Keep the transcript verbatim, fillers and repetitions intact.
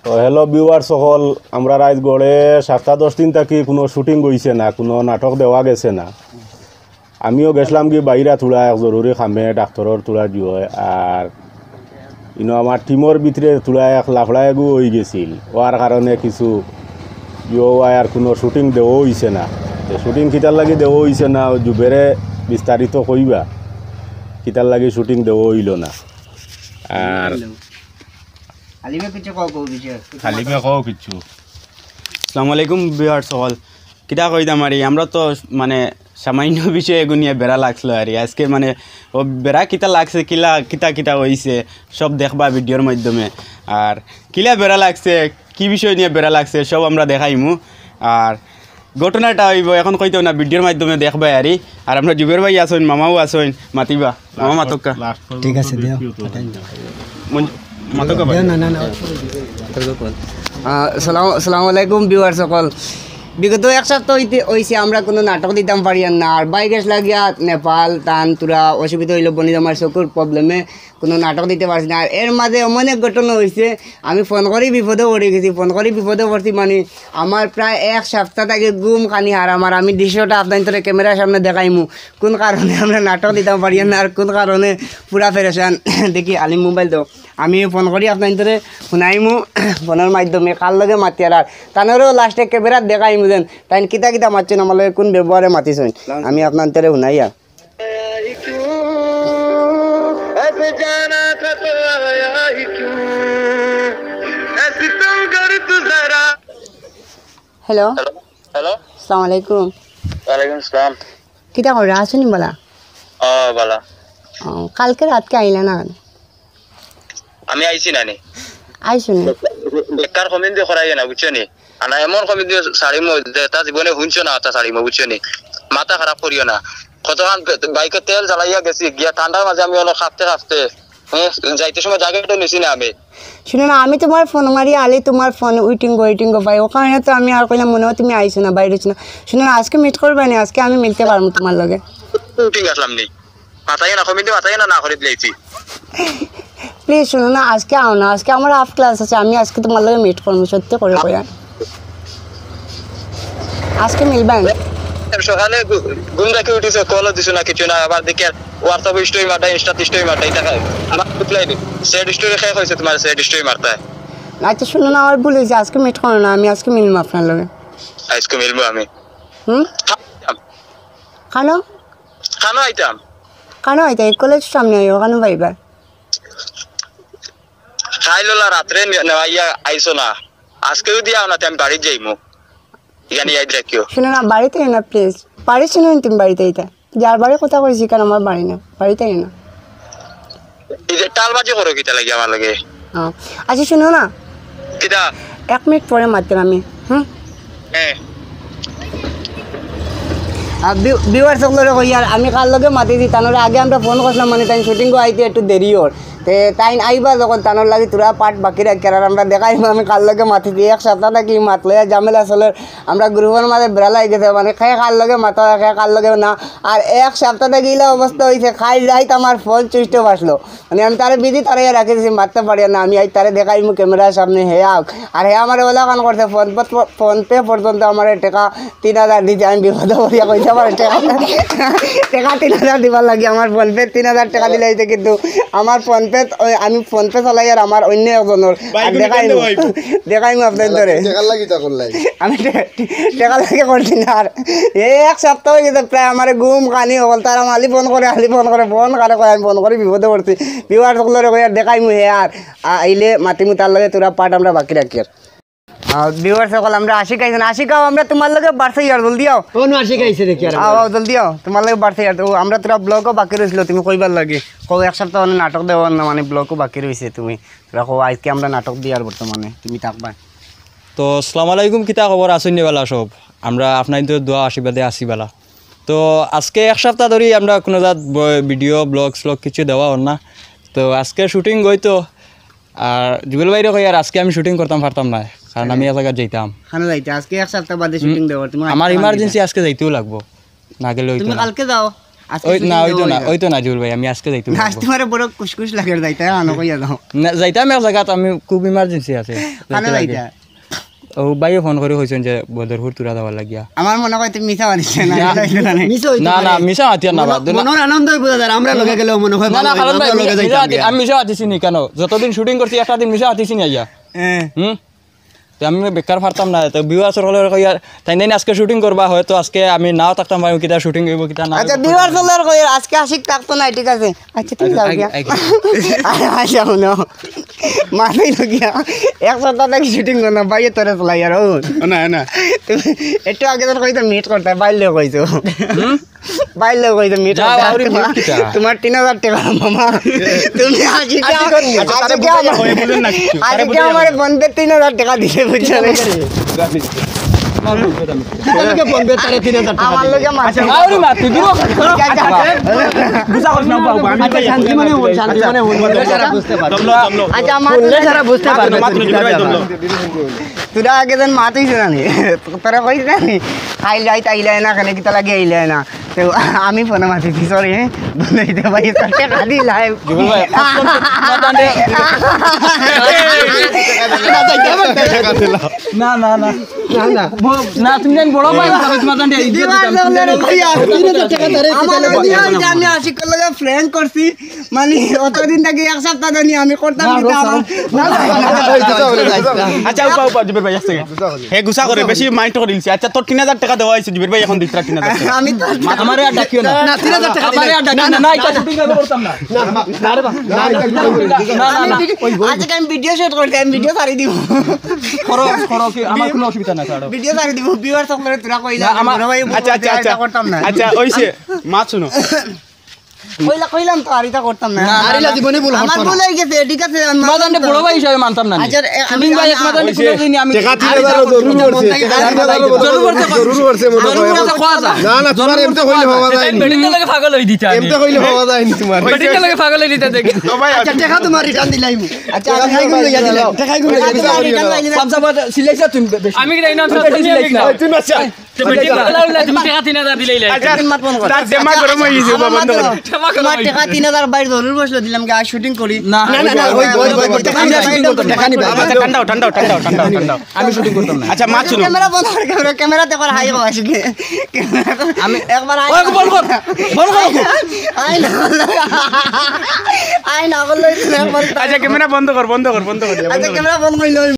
তো hello viewer সকল, আমরা রাইত গড়ে সাতটা দশ দিন থাকি কুনু শুটিং অইছে না, কুনু নাটক দেওয়া গেছে না। আমিও গেছলাম কি বাইরা থুড়া এক জরুরি কামে, ডাক্তরর থুড়া জি অয়। আর ইনো আমার টিমর ভিতরে থুড়া এক লাফড়া এগু অইগেছিল, অওয়ার কারণে কিছু ই অয় আর কুনু শুটিং দেওয়া অইছে না। তো শুটিং কিতার লাগি দেওয়া অইছে না, জুবেরে বিস্তারিত কইবা কিতার লাগি শুটিং দেওয়া অইলো না। আর আলিমে কিছু কও, কও কিছু। আলিমে কও কিছু। আসসালামু আলাইকুম ভিউয়ার সকল। কিতা কইতাম আর ই, আমরা তো মানে সামান্য বিষয় এগু নিয়া বেড়া লাগছিল আর ই। আজকে মানে ও বেড়া কিতা লাগছে, কিলা কিতা কিতা অইছে, সব দেখবা ভিডিওর মাধ্যমে। আর কিলা বেড়া লাগছে, কি বিষয় নিয়া বেড়া লাগছে, সব আমরা দেখাইমু। আর ঘটনাটা অইবো, এখন কইতাম না, ভিডিওর মাধ্যমে দেখবা আর ই। আর আমরা জুবের ভাই আছইন, মামাও আছইন, মাতিবা। মামা মাতউক্কা। ঠিক আছে, দিও। মন-, মাতউক্কা ভাই। দিও না, না, না। আহ, সালাম, আসসালামু আলাইকুম ভিউয়ার সকল। বিগত এক সপ্তাহ অইতে, অইছে আমরা কুনু নাটক দিতাম পারিয়ার না। আর ভাই গেছলা গিয়া নেপাল, তান থুড়া অসুবিধা অইলো, বনিজ আমার চকুর প্রবলেমে কুনু নাটক দিতে পারছি না। আর এর মাঝে এমন এক ঘটনা অইছে, আমি ফোন করি বিপদো পড়ি গেছি। ফোন করি বিপদো পড়ছি মানে আমার প্রায় এক সপ্তাহ থাকি ঘুম খানি হারাম। আর আমি দৃশ্যটা আপনাইন্তরে ক্যামেরার সামনে দেখাইমু, কুন কারণে আমরা নাটক দিতাম পারিয়ার না আর কুন কারণে পুরা পেরেশান। দেখি আলিম মোবাইল দেও, আমি ফোন করি আপনাইন্তরে হুনাইমু ফোনর মাধ্যমে কার লগে মাতিয়ার। আর তানরেও লাস্টে ক্যামেরাত দেখাইমু যেন তাইন কিতা কিতা মাতছইন, আমার লগে কুন ব্যবহারে মাতিছইন, আমি আপনাইন্তরে হুনাইয়ার। হ্যালো। হ্যালো। হ্যালো। আসসালামু আলাইকুম। ওয়ালাইকুম আসসালাম। কিতা কররা, আছইন নি বালা? ও, বালা। ও, কালকে রাইতকে আইলা না কেনে? আমি আইছি না নি। আইছো নি? বেকার কমেন্ট দিয়া করাইও না, বুঝছো নি? আর না, এমন কমেন্ট দিয়া ছাড়িমু যেটা জীবনে হুনছো না, ওটা ছাড়িমু, বুঝছো নি? মাথা খারাপ করিও না। কতখান বাইকে তেল জ্বালাইয়া গেছি, গিয়া ঠান্ডার মাঝে আমি অনো কাঁপতে কাঁপতে, হ্যাঁ, যাইতে সময় জ্যাকেটও নিছি না আমি। শুনো না, আমি তুমার ফোন মারি আলি, তুমার ফোন waiting, waiting গো ভাই, অউ কারণে তো আমি আর কইলাম মনে অয় তুমি আইছো না, বাইরে আছো না। শুনো না, আজকে মিট করবা নি, আজকে আমি মিলতে পারমু তুমার লগে। Waiting আসলাম নি। মাথায় না কমিটি, মাথায় না, না করে দিলাইছি। প্লিজ শুনো না, আজকে আও না, আজকে আমার হাফ ক্লাস আছে, আমি আজকে তুমার লগে মিট করমু, সত্যি করে কইয়া। আজকে মিলবা নি? সকালে ঘু-, ঘুম থাকি উঠিছো, কলও দিছো না, কিছু না, আবার দেখি আর WhatsApp স্টোরি মারতা, ইনস্টাত স্টোরি মারতা, ইটা খায়। আমার রিপ্লাই দি। স্যাড স্টোরি খায় কইছে তুমার স্যাড স্টোরি মারতা। আচ্ছা শুনো না, আমার ভুল অইছে, আজকে মিট করো না, আমি আজকে মিলমু আপনার লগে। আজকে মিলমু আমি। হুম? কানো? কানো আইতাম? কানো আইতাম? এই কলেজ সামনে আইও, কানো পাইবা? খাইললা রাত্রে নে-, নেওয়াইয়া আইছো না। আজকে যদি আও না, তে আমি বাড়িত যাইমু। ইয়ানি ইয়াদ রাখিও। শুনো না, বাড়িত আইও না, প্লিজ। বাড়িত শুনো না, তুমি বাড়িত আইতা। যার বাড়ি কথা কইছি, কারণ আমার বাড়ি না, বাড়িত আইও না। এই যে টালবাজি করো কিতা লাগি আমার লগে? ও, আচ্ছা, শুনো না। কিতা? এক মিনিট পরে মাতিম আমি, হুম? হ্যাঁ। আর ভিউ-, ভিউয়ার সকলরে কইয়ার, আমি কার লগে মাতিছি, তানরে আগে আমরা ফোন করছিলাম, মানে, তাইন শুটিং আইতে একটু দেরি অর। তে তাইন আইবা যখন, তানর লাগি থুড়া পার্ট বাকি রাখিয়ার, আর আমরা দেখাইমু আমি কার লগে মাতিছি। এক সপ্তাহ থাকি মাত লইয়া ঝামেলা চলের, আমরা গ্রুপর মাঝে বেড়া লাগি গেছে, মানে, কে কার লগে মাতা অয়, কে কার লগে না। আর এক সপ্তাহ থাকি ইলা অবস্থা অইছে, কাইল রাইত আমার ফোন সুইচ অফ আসলো। মানে আমি তারে বিজি তারে রাখি দিছি, মাততে পারি না। আমি আইজ তারে দেখাইমু ক্যামেরার সামনে, হে আউক। আর হে আমারে অলাখান করছে, ফোন পে, ফোন পে পর্যন্ত আমারে টেকা তিন হাজার দিছে, আমি বিপদো পড়িয়া কইছি আমারে টেকা, টেকা তিন হাজার দিবার লাগি। আমার ফোন পে তিন হাজার টেকা দিলাইছে, কিন্তু আমার ফোন পে, ওই আমি ফোন পে চালাই আর আমার অইন্য একজনর। ভাই, আর দেখাইমু, দেখাইমু আপনাইন্তরে। টেকার লাগি তা করলাই। আমি টে-, টেকার লাগি করছি না। আর এই এক সপ্তাহ অই গেছে প্রায়, আমারে ঘুম খানি হকল, তারা আলি ফোন করে, আলি ফোন করে, ফোন কারে কয়, আমি ফোন করি বিপদো পড়ছি। ভিউয়ার সকলরে কইয়ার দেখাইমু হে আর, আ-, আইলে মাতিমু তার লগে, থুড়া পার্ট আমরা বাকি রাখিয়ার। আ, ভিউয়ার সকল, আমরা আশিক আইছইন, আশিক আও, আমরা তুমার লগে বাড়ছে ইয়ার, জলদি আও। কোন আশিক আইছে দেখি আর আও, আও, জলদি আও, তুমার লগে বাড়ছে ইয়ার। তো আমরা থুড়া ব্লগও বাকি রইছিল, তুমি কইবার লাগি। কও এক সপ্তাহ মানে নাটক দেওয়ার না, মানে ব্লগও বাকি রইছে, তুমি থুড়া কও আইজকে আমরা নাটক দিয়ার বর্তমানে, তুমি থাকবা। তো আসসালামু আলাইকুম, কিতা খবর, আছইন নি বালা সব? আমরা আপনাইন্তর দোয়া আশীর্বাদে আছি বালা। তো আজকে এক সপ্তাহ ধরি আমরা কুনু জাত ব-, ভিডিও, ব্লগ স্লগ কিছু দেওয়া অর না। তো আজকে শুটিং অইতো, আর জুবেল ভাইরে কইয়ার আজকে আমি শুটিং করতাম পারতাম না, কারণ আমি এক জাগাত যাইতাম। কানো যাইতা? আজকে এক সপ্তাহ বাদে হুম। শুটিং দেওয়ার, তুমি আমার আজকে ইমার্জেন্সি আজকে যাইতেও লাগবো, না গেলে অইতো তুমি না। কালকে যাও। আজকে ওই, না, ওই তো না, ওই তো না, জুল ভাই, আমি আজকে যাইতে না, আজ পারবো। তোমার বড় কুসকুস লাগে, যাইতে আনো কইয়া দাও। না, যাইতাম এক জাগাত, আমি খুব emergency আছে, কানো যাইতে লাগে। যাইতা? ও ভাইয়ে ফোন করি কইছইন যে বদরপুর তুরা যাওয়ার লাগিয়া। আমার মনে হয় তুমি মিছা মাতিছ না, না। এটা হইলো না। মিছা হইতে না, না, পারে। মিছা মাতিয়ার না, মনো-, বাদ, না। মনোর আনন্দই বুঝা যায়, আমরা লগে গেলেও মনে হয় না, ভালো কারণ লাগে, ভাই, আমরা লগে মিছা যাইতাম মাতি-, গিয়া। আমি মিছা মাতিছি নি কেন? যতদিন shooting করছি, একটা দিন মিছা মাতিছি নি আইয়া। হ্যাঁ। হুম? তো আমি বেকার পারতাম না, তো viewers সকলরে কইয়ার, তাইন তাইন আজকে shooting করবা, হয়তো আজকে আমি নাও থাকতাম পারি, কিতা shooting হইব, কিতা না আচ্ছা, হইব। Viewers সকলরে কইয়ার, আজকে আশিক থাকতো না, ঠিক আছে? আচ্ছা, তুমি যাও আগে, গিয়া। আগে। আরে, আচ্ছা, হুনো। মাথায় তো গিয়া। এক সপ্তাহ থাকি shooting করো না, ভাইয়ে তোরে চলাই আর, ও। না, না। তুমি একটু আগে তো কইতো meet করতে, বাইর লগে কইছো। হুম? বাইর লগে কইতো meet যাও, করতে। আউরি তোমার, meet কিতা? তোমার তিন হাজার টেকা, মামা। তুমি আশিক, আশিক কোন গেছে? আশিক তারে বুঝাইয়া আমার, কয়ে বলেন না কিছু। তারে আশিক বুঝাইয়া আমার বলে। বন্ধে তিন হাজার টেকা দিছে, বুঝছো না? আমার বন্ধে তারে তিন হাজার টেকা আমার দিছে। লগে মাছ। আচ্ছা, আউরি মাত, তুই দূর হ। গুছা করিস না, বাবু, আমি আচ্ছা, শান্তি মনে হন, শান্তি মনে হন। দমলো, দমলো। আচ্ছা, আমার বললে সারা বুঝতে পারবে। মাত্র, মাত্র, মাত্র, দমলো। তোরা আগে যেন মাতিস না নি। তোরা কইস না নি। আইলাই, তাইলাই না, কেন কিতা লাগে আইলাই না। তো আমি ফোনে মাতিছি, sorry, হ্যাঁ? বলে দিতে ভাই, তোর টেকা দিলাই। জুবেল ভাই, কত মাতান রে? না, না, না। না, না। ব-, না, তুমি জানি বড় ভাই, আমি মাতান রে, ইজ্জত দিতাম, তুমি জানি। ভাইয়া, তিন হাজার টেকা ধরে আমার দিতে মনে হয় যে আমি আশিকর লগে prank করছি। মানে, অতদিন থাকি এক সপ্তাহ ধরি আমি করতাম না, কিতা রোজ আমার? না, না, না, না, না, না, না, না, না। আচ্ছা, উপা, উপা, জুবেল ভাই, এক second। হে গুছা করে, বেশি mind করে দিলছি। আচ্ছা, তোর তিন হাজার টেকা দেওয়া হইছে, জুবেল ভাই, এখন দিতরা তিন হাজার টেকা। আমি তো আমারে আর ডাকিও না। না, তিন হাজার টেকা আমারে আর ডাকিও না। না, না, এটা shooting আমি করতাম না। না, না, না, না, না, না, না, না, না। আমি ভিডি-, ওই, ওই। আজকে আমি video shoot করতে, আমি video ছাড়ি দিব। করো, করো, কি, আমার কোনো অসুবিধা নাই, ছাড়ো। Video ছাড়ি দিব, viewers সকলরে তোরা কইলা, না, আমার বড় ভাই, আচ্ছা, আচ্ছা, এটা আচ্ছা। করতাম না। আচ্ছা, ওই সে, মা শুনো। কইলা, কইলাম তো, আর এটা করতাম না। না, না, আরিলা না। জীবনে ভুল আমার করতো ভুল না। হয়ে গেছে, ঠিক আছে, আমি মাদানরে বড় ভাই হিসাবে মানতাম না নি। আচ্ছা, এ, আমি, shooting ভাই আমি, এক মাদানরে ওই যে, কোনোদিনই আমি টেকা তিন হাজার জরুরি পড়ছে, টেকা তিন হাজার জরুরি পড়ছে, জরুরি পড়ছে মনে হয়। জরুরি পড়ছে, কওয়া যায়। না, না, তোমার এমতে কইলে হওয়া যায় নি। বেটিনটার লগে পাগল হয়ে দিতা আমি। এমতে কইলে হওয়া যায় নি তোমার। বেটিনটার লগে পাগল হয়ে দিতা দেখি। ও ভাই, আচ্ছা, আচ্ছা। টেকা তোমার return দিলাইমু। আচ্ছা, টেকা আমি খাই গুলো ইয়া দিলাম। টেকা গুলো ইয়া দিলাম। সামসা বাদ সিলাইছা তুমি বেশি। আমি কি জানি না, তুমি সিলাইছ না। ওই, তুমি আচ্ছা। তো বেটি, তুমি টেকা তিন হাজার দিলাইলা। আচ্ছা, তার দেমাগ গরম হয়ে গেছে, বাবা, বন্ধ করো। ক্ষমা করো তোমার ভাই। টেকা তিন হাজার বাইর জরুর বসলো দিলাম, গা shooting করি। না, না, না, না, ওই, ওই, ওই, ওই, টেকা নিবা, shooting করতাম না। টেকা নিবা। আচ্ছা, ঠান্ডা হও, ঠান্ডা হও, ঠান্ডা হও, ঠান্ডা হও, ঠান্ডা হও। আমি shooting করতাম না। আচ্ছা, মা শুনো। Camera বন্ধ কর, camera, camera তে কর, হাই বাবা, আজকে। আমি একবার আই ওই, না। বন্ধ কর, বন্ধ কর। আই না। আই না, বললো, একবার। আচ্ছা, camera বন্ধ কর, বন্ধ কর, বন্ধ কর, আচ্ছা, বন্ধ কর। Camera বন্ধ করলে ওই